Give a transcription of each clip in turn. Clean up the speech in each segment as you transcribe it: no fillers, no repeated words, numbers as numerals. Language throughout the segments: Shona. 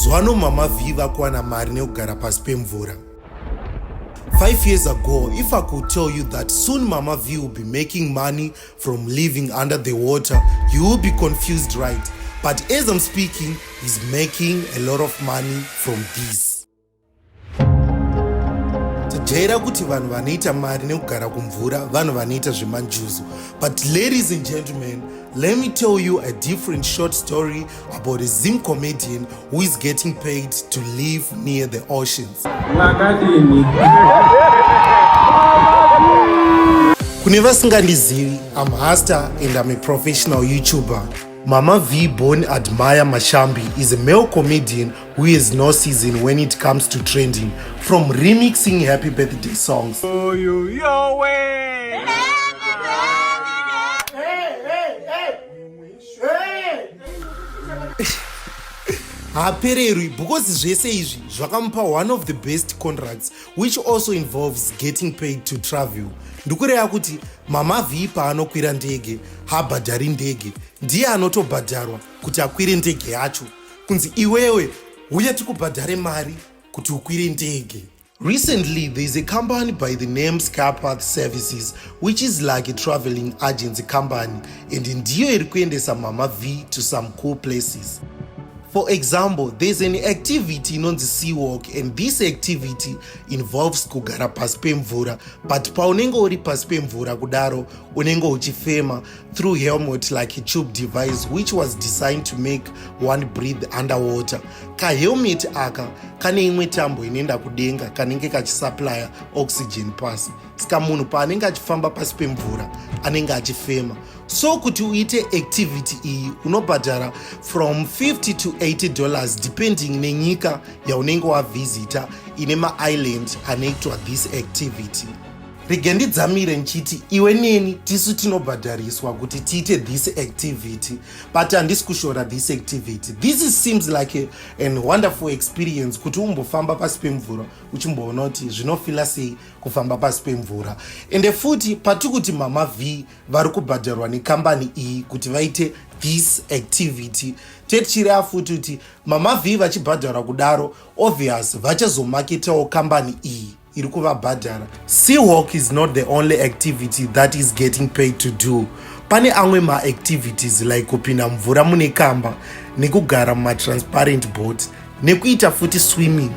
Mazuva ano Mama V vakuwana mari nekugara pasi pemvura. 5 years ago, if I could tell you that soon Mama V will be making money from living under the water, you will be confused, right? But as I'm speaking, he's making a lot of money from this. Tajaira kuti vanhu vanoita mari nekugara kumvura vanhu vanoita zvemanjuzu. But ladies and gentlemen, let me tell you a different short story about a Zim comedian who is getting paid to live near the oceans. Makadini? Kune vasingandizivi, I'm Hasta and I'm a professional YouTuber. Mama V born Admire Mashambi is a male comedian who is no season when it comes to trending, from remixing happy birthday songs. Oh, you, your way. Haapererwi because zvese izvi zvakamupa one of the best contracts, which also involves getting paid to travel. Ndikureva kuti Mama V paanokwira ndege haabhadhari ndege, ndiye anotobhadharwa kuti akwire ndege yacho. Kunzi iwewe uye tikubhadhare mari kuti ukwire ndege. Recently, there is a company by the name Skypath Services, which is like a traveling agency company, and ndiyo iri kuendesa Mama V to some cool places. For example, there's an activity inonzi sea walk, and this activity involves kugara pasi pemvura, but paunenge uri pasi pemvura kudaro unenge uchifema through helmet like a tube device which was designed to make one breathe underwater. Kahelmet aka kane imwe tambo inoenda kudenga kanenge kachisupplya oxygen pasi, saka munhu paanenge achifamba pasi pemvura anenge achifema. So kuti uite activity iyi unobhadhara from 50 to $80 depending nenyika yaunenge wavhizita ine maisland anoitwa this activity. Rege ndidzamire ndichiti iwe neni tisu tinobhadhariswa kuti tiite this activity, but handisi kushora this activity. This seems like an wonderful experience kuti umbofamba pasi pemvura uchimboona kuti zvinofila sei kufamba pasi pemvura. Ende futi pati kuti Mama V vari kubhadharwa nekambani iyi kuti vaite this activity, tetichireva futi kuti Mama V vachibhadharwa kudaro, obvious vachazomaketawo kambani iyi iri kuvabhadhara. Seawalk is not the only activity that is getting paid to do. Pane amwe maactivities like kupinda mvura mune kamba, nekugara mumatransparent boat, nekuita futi swimming.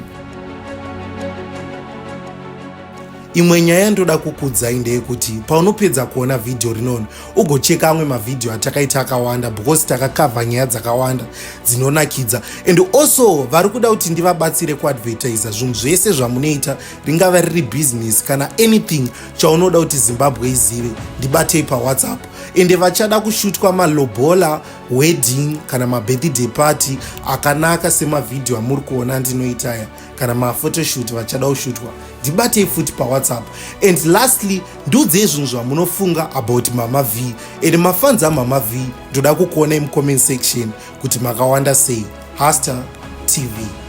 Imwe nyaya yandoda kukudzai ndeyekuti paunopedza kuona vhidhiyo rinoni, ugocheka amwe mavhidhiyo atakaita akawanda, because takakavha nyaya dzakawanda dzinonakidza. And also vari kuda kuti ndivabatsire kuadvertisa zvinhu zvese zvamunoita, ringava riri business kana anything chaunoda kuti Zimbabwe izive, ndibatei paWhatsApp. Ende vachada kushutwa malobola, wedding kana mabirthday party akanaka semavhidhiyo amuri kuona ndinoitaya, kana maphotoshoot vachada kushutwa, ndibatei futi paWhatsApp. And lastly, ndiudzei zvinhu zvamunofunga about Mama V and mafans aMama V. Ndoda kukuonai mucomment section kuti makawanda sei. Hasta TV.